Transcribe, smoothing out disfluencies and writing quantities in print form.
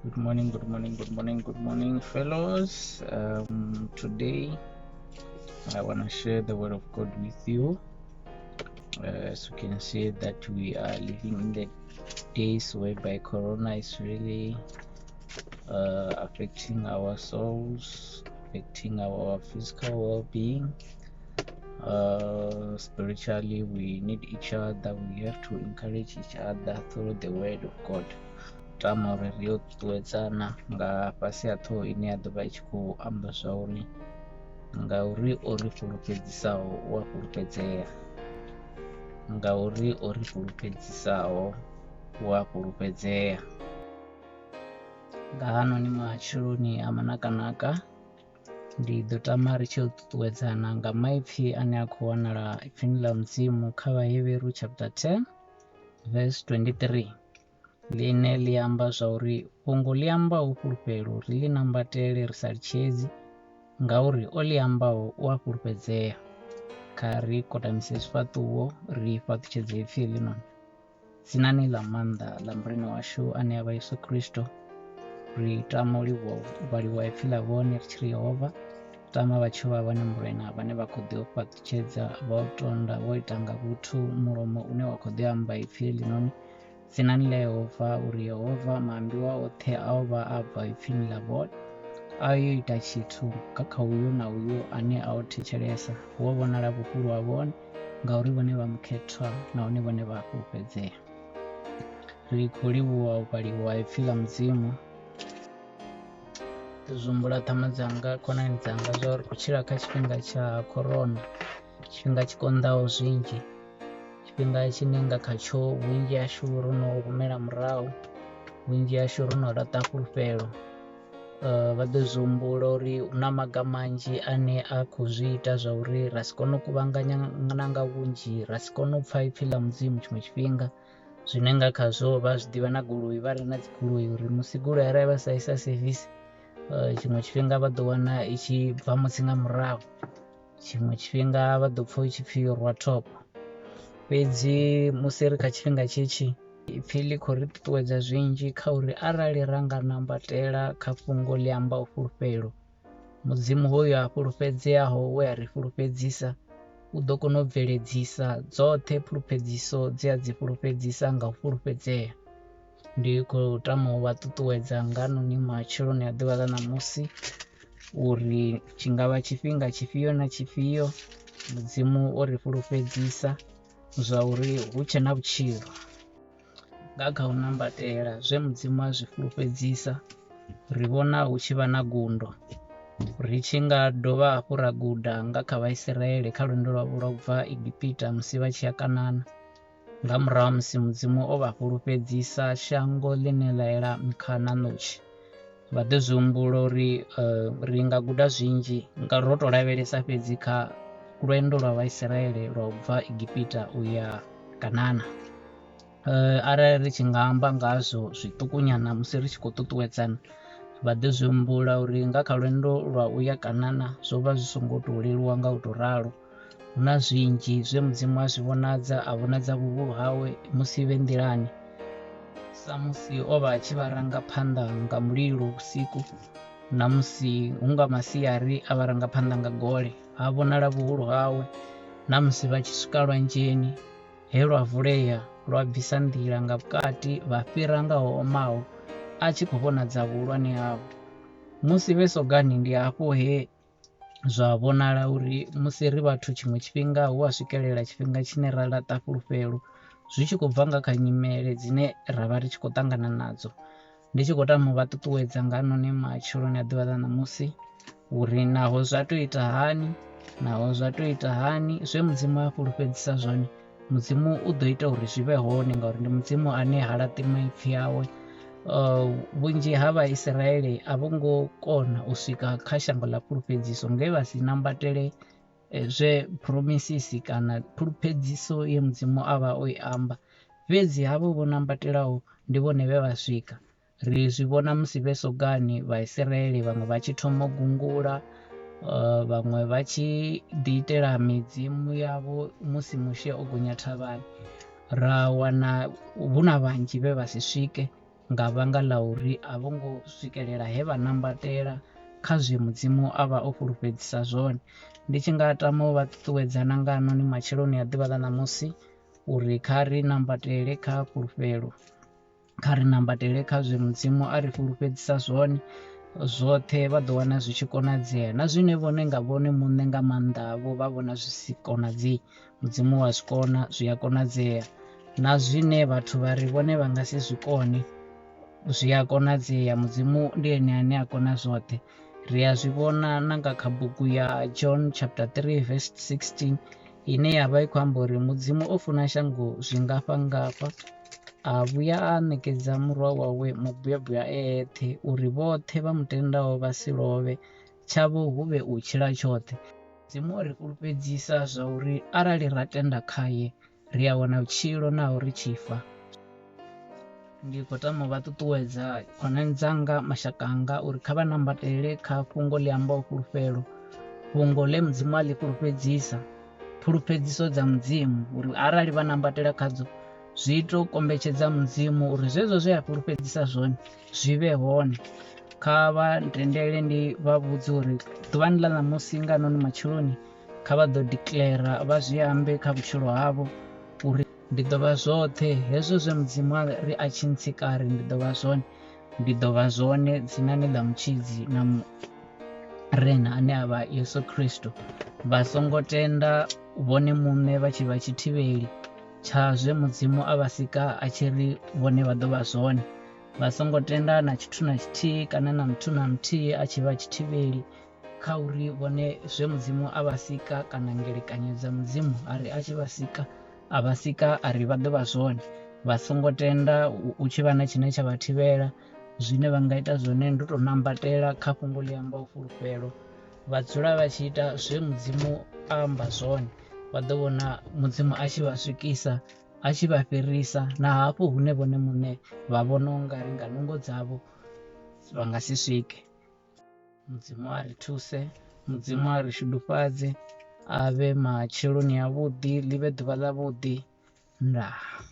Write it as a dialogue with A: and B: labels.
A: Good morning, good morning, good morning, good morning, fellows. Today I want to share the word of God with you. As you can see that we are living in the days whereby Corona is really affecting our souls, affecting our physical well-being. Spiritually, we need each other. We have to encourage each other through the word of God. Tama uri ri yo ṱuṱuwedzana nga fhasi ha ṱhoho ine ya ḓo vha i tshi khou amba zwa uri ngauri o ri fulufhedzisaho u a fulufhedzea, ngauri o ri fulufhedzisaho u a fulufhedzea. Nga hanoni matsheloni a manakanaka ndi ḓo tama ri tshi ṱuṱuwedzana nga maipfi ane a khou wanala ipfini ḽa Mudzimu kha Vhahevheru chapter 10 verse 23, ḽine ḽi amba zwa uri fhungo ḽi ambaho fhulufhelo ri ḽi nambatele ri sa litshedzi, ngauri o ḽi ambaho u a fhulufhedzea. Kha ri kotamise zwifhaṱuwo ri fhaṱutshedze ipfi heḽinoni dzinani ḽa maanḓa ḽa Murena washu ane a vha Yesu Kristo. Ri tama u livhuwa u vhaliwa ipfi ḽa vhone ri tshi ri Yehova, tama vha tshi vha vhone Murena vhane vha khou ḓi u fhaṱutshedza, vha u tonda, vho ita nga vhuthu mulomo une wa khou ḓi amba ipfi heḽinoni dzinani ḽa Yehova, uri Yehova maambiwa oṱhe a o vha a bva ipfini ḽa vhone a yo ita tshithu kha kha uyo na uyo ane a o thetshelesa, wo vhonala vhuhulu ha vhone, ngauri vhone vha mukhethwa nahone vhone vha fhulufhedzea. Ri khou livhuwa u vhaliwa ipfi ḽa Mudzimu. Ndi zwi humbula ṱhama dzanga, khonani dzanga, zwa uri khou tshila kha tshifhinga tsha corona, tshifhinga tshi konḓaho zwinzhi, tshifhinga tshine nga khatsho vhunzhi hashu ro no humela murahu, vhunzhi hashu ro no laṱa fhulufhelo. Vha ḓo zwi humbula uri hu na maga manzhi ane a khou zwi ita zwa uri ra si kone u kuvhanganya nga vhunzhi, ra si kone u pfha ipfi ḽa Mudzimu tshiṅwe tshifhinga, zwine nga khazwo vha zwi ḓivha na goloi, vha re na dzi goloi uri musi goloi arali vha sa isa service tshiṅwe tshifhinga vha ḓo wana i tshi bva mutsi nga murahu, tshiṅwe tshifhinga vha ḓo pfha i tshi pfhi yo rwa top. Fhedzi musi ri kha tshifhinga tshitshi, ipfi ḽi khou ri ṱuṱuwedza zwinzhi kha uri arali ra nga nambatela kha fhungo ḽi ambaho fhulufhelo, Mudzimu hoyo a fhulufhedzeaho we a ri fhulufhedzisa u ḓo kona u bveledzisa dzoṱhe phulufhedziso dze a dzi fhulufhedzisa nga u fhulufhedzea. Ndi khou tama u vha ṱuṱuwedza nga noni matsheloni a ḓuvha ḽa ṋamusi uri tshi nga vha tshifhinga tshifhio na tshifhio Mudzimu o ri fhulufhedzisa zwa uri hu tshe na vhutshilo. Nga kha u nambatela zwe Mudzimu a zwi fhulufhedzisa ri vhona hu tshi vha na gundo. Ri tshi nga dovha hafhu ra guda nga kha Vhaisiraele kha lwendo lwavho lwa u bva Egipita musi vha tshi ya Kanana, nga murahu ha musi Mudzimu o vha fhulufhedzisa shango ḽine ḽa ela mukhaha na ṋotshi. Vha ḓo zwi humbula uri ri nga guda zwinzhi nga ro to lavhelesa fhedzi kha lwendo lwa Vhaisiraele lwa u bva Egipita u ya Kanana. Arali ri tshi nga amba ngazwo zwiṱukunyana musi ri tshi khou ṱuṱuwedzana, vha ḓo zwi humbula uri nga kha lwendo lwa u ya Kanana zwo vha zwi songo tou leluwa nga u tou ralo. Hu na zwinzhi zwe Mudzimu a zwi vhonadza, a vhonadza vhuhulu hawe musi vhe nḓilani, sa musi o vha a tshi vha ranga phanḓa nga mulilo vhusiku, na musi hu nga masiari a vha ranga phanḓa nga gole, ha vhonala vhuhulu hawe, na musi vha tshi swika lwanzheni he lwa vulea lwa bvisa nḓila nga vhukati vha fhira nga ho omaho, a tshi khou vhonadza vhuhulwane havho. Musi vhe sogani ndi hafho he zwa vhonala uri musi ri vhathu tshiṅwe tshifhinga hu a swikelela tshifhinga tshine ra laṱa fhulufhelo, zwi tshi khou bva nga kha nyimele dzine ra vha ri tshi khou ṱangana nadzo. Ndi tshi khou tama u vha ṱuṱuwedza nga noni matsheloni a ḓuvha ḽa ṋamusi uri naho zwa tou ita hani, naho zwa tou ita hani, zwe Mudzimu a fhulufhedzisa zwone Mudzimu u ḓo ita uri zwi vhe hone, ngauri ndi Mudzimu ane ha laṱi maipfi awe. Vhunzhi ha Vhaisiraele a vho ngo kona u swika kha shango ḽa fhulufhedziso nge vha si nambatele zwe promises kana phulufhedziso ye Mudzimu a vha o i amba. Fhedzi havho vho nambatelaho ndi vhone vhe vha swika. Ri zwi vhona musi vhe sogani Vhaisiraele vhaṅwe vha tshi thoma u gungula, vhaṅwe vha tshi ḓi itela midzimu yavho musi Mushe o gonya thavhani. Ra wana hu na vhanzhi vhe vha si swike. nga vhanga ḽa uri a vho ngo swikelela he vha nambatela kha zwe Mudzimu a vha o fhulufhedzisa zwone. Ndi tshi nga tama u vha ṱuṱuwedza na nga hano matsheloni a ḓuvha ḽa ṋamusi uri kha ri nambatele kha fhulufhelo, kha ri nambatele kha zwe Mudzimu a ri fhulufhedzisa zwone. Zwoṱhe vha ḓo wana zwi tshi konadzea, na zwine vhone nga vhone muṋe nga maanḓa avho vha vhona zwi si konadzei, Mudzimu wa zwi kona, zwi a konadzea. Na zwine vhathu vha ri vhone vha nga si zwi kone, zwi a konadzea. Mudzimu ndi ene ane a kona zwoṱhe. Ri a zwi vhona na nga kha bugu ya John chapter 3 verse 16 ine ya vha i khou amba uri Mudzimu o funa shango zwingafha ngafha a vhuya a ṋekedza murwa wawe mubebwa e eṱhe uri vhoṱhe vha mu tendaho vha si lovhe, tshavho hu vhe u tshila tshoṱhe. Mudzimu o ri fhulufhedzisa zwa uri arali ra tenda khaye ri a wana vhutshilo naho ri tshi fa. Ndi khou tama u vha ṱuṱuwedza khonani dzanga, mashaka anga uri kha vha nambatele kha fhungo ḽi ambaho fhulufhelo, fhungo ḽe Mudzimu a ḽi fhulufhedzisa, pfulufhedziso dza Mudzimu uri arali vha nambatela khadzo zwi to kombetshedza Mudzimu uri zwezwo zwe a fhulufhedzisa zwone zwi vhe hone. Kha vha ntendele ndi vha vhudze uri ḓuvhani ḽa ṋamusi nga hano matsheloni kha vha ḓo declare vha zwi ambe kha vhutshilo havho uri ndi ḓo vha zwoṱhe hezwo zwe Mudzimu a ri a tshi ntsika a ri ndi ḓo vha zwone, ndi ḓo vha zwone dzinani ḽa Mutshidzi na Murena ane a vha Yesu Kristo. Vha songo tenda vhone muṋe vha tshi vha tshithivheli tsha zwe Mudzimu a vha sika a tshi ri vhone vha ḓo vha zwone. Vha songo tenda na tshithu na tshithihi kana na muthu na muthihi a tshi vha tshithivheli kha uri vhone zwe Mudzimu a vha sika kana ngelekanyo dza Mudzimu a ri a tshi vha sika a vha sika a ri vha ḓo vha zwone. Vha songo tenda u tshi vha na tshine tsha vha thivhela. Zwine vha nga ita zwone ndi u tou nambatela kha fhungo ḽi ambaho fhulufhelo, vha dzula vha tshi ita zwe Mudzimu a amba zwone, vha ḓo vhona Mudzimu a tshi vha swikisa a tshi vha fhirisa na hafho hune vhone muṋe vha vhona u nga ri nga nungo dzavho vha nga si swike. Mudzimu a ri thuse, Mudzimu a ri shudufhadze, a vhe matsheloni avhuḓi, ḽi vhe ḓuvha ḽavhuḓi. Ndaa.